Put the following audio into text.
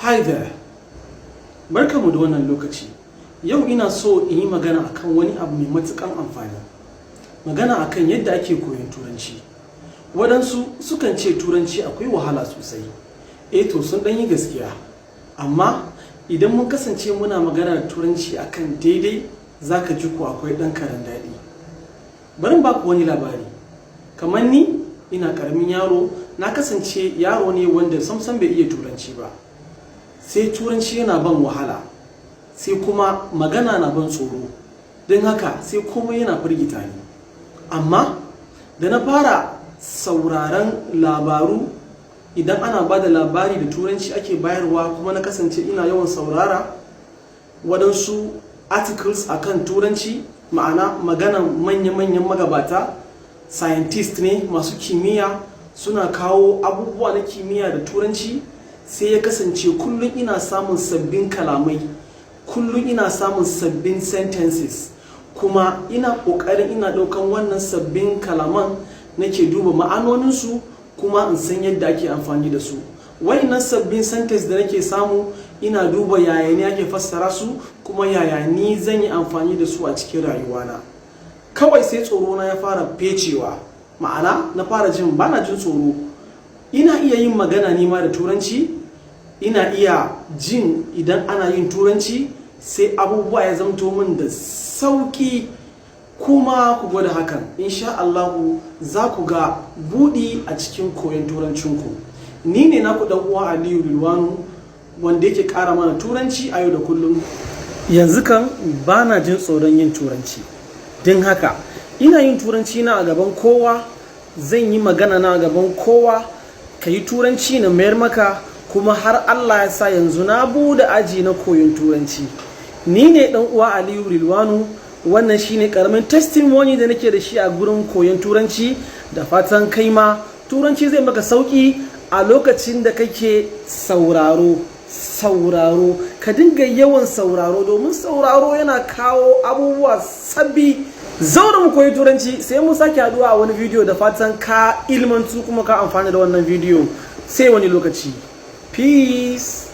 Hi there. Barkanmu da wannan lokaci. Yau ina so in yi magana akan wani abu mai matuƙan amfani. Magana akan yadda ake koyon Turanci. Waɗansu sukan ce Turanci akwai wahala sosai. Eh to, sun ɗan yi gaskiya. Amma idan mun kasance muna magana da Turanci akan daidai, za ka ji ko akwai ɗan karen daɗi. Bari in baku wani labari. Kamar ni, ina ƙaramin yaro, na kasance yaro ne wanda samsam bai iya Turanci ba. Sai Turanci yana ban wahala, sai kuma magana na ban tsoro. Don haka sai komai yana firgita ni. Amma da na fara sauraron labaru, idan ana ba da labari da Turanci ake bayarwa, kuma na kasance ina yawan saurara waɗansu articles akan Turanci, ma'ana maganan manya-manyan magabata, scientist ne, masu kimiyya, suna kawo abubuwa na kimiyya da Turanci, sai ya kasance kullum ina samun sabbin kalamai, kullum ina samun sabbin sentences, kuma ina ƙoƙarin ina ɗaukan wannan sabbin kalaman, nake duba ma'anoninsu kuma in san yadda ake amfani da su. Wayannan sabbin sentence da nake samu, ina duba yaya ne ake fassara su kuma yaya ni zan yi amfani da su a cikin rayuwana. Kawai sai tsoro na ya fara fecewa, ma'ana na fara jin bana jin tsoro. Ina iya yin magana nima da Turanci, ina iya jin idan ana yin Turanci, sai abubuwa ya zamto min da sauki. Kuma ku gwada hakan, insha Allahu za ku ga buɗi a cikin koyon Turancinku. Ni ne naku dan uwa Aliyu Rilwanu, wanda yake ƙara mana Turanci a yau da kullum. Yanzu kan bana jin tsoron yin Turanci. Don haka ina yin Turanci na a gaban kowa, zan yi magana na a gaban kowa, ka yi Turanci na mayar maka. Kuma har Allah ya sa yanzu na bude aji na koyon Turanci. Ni ne dan uwa Aliyu Rilwanu. Wannan shine karamin testimony da nake da shi a gurin koyon Turanci. Da fatan kai ma Turanci zai maka sauki a lokacin da kake sauraro. Sauraro, ka dinga yawan sauraro, domin sauraro yana kawo abubuwa sabbi. Zaura mu koyi Turanci. Sai mu sake haduwa a wani bidiyo. Da fatan ka ilmantu kuma ka amfani da wannan bidiyo. Sai wani lokaci. Peace.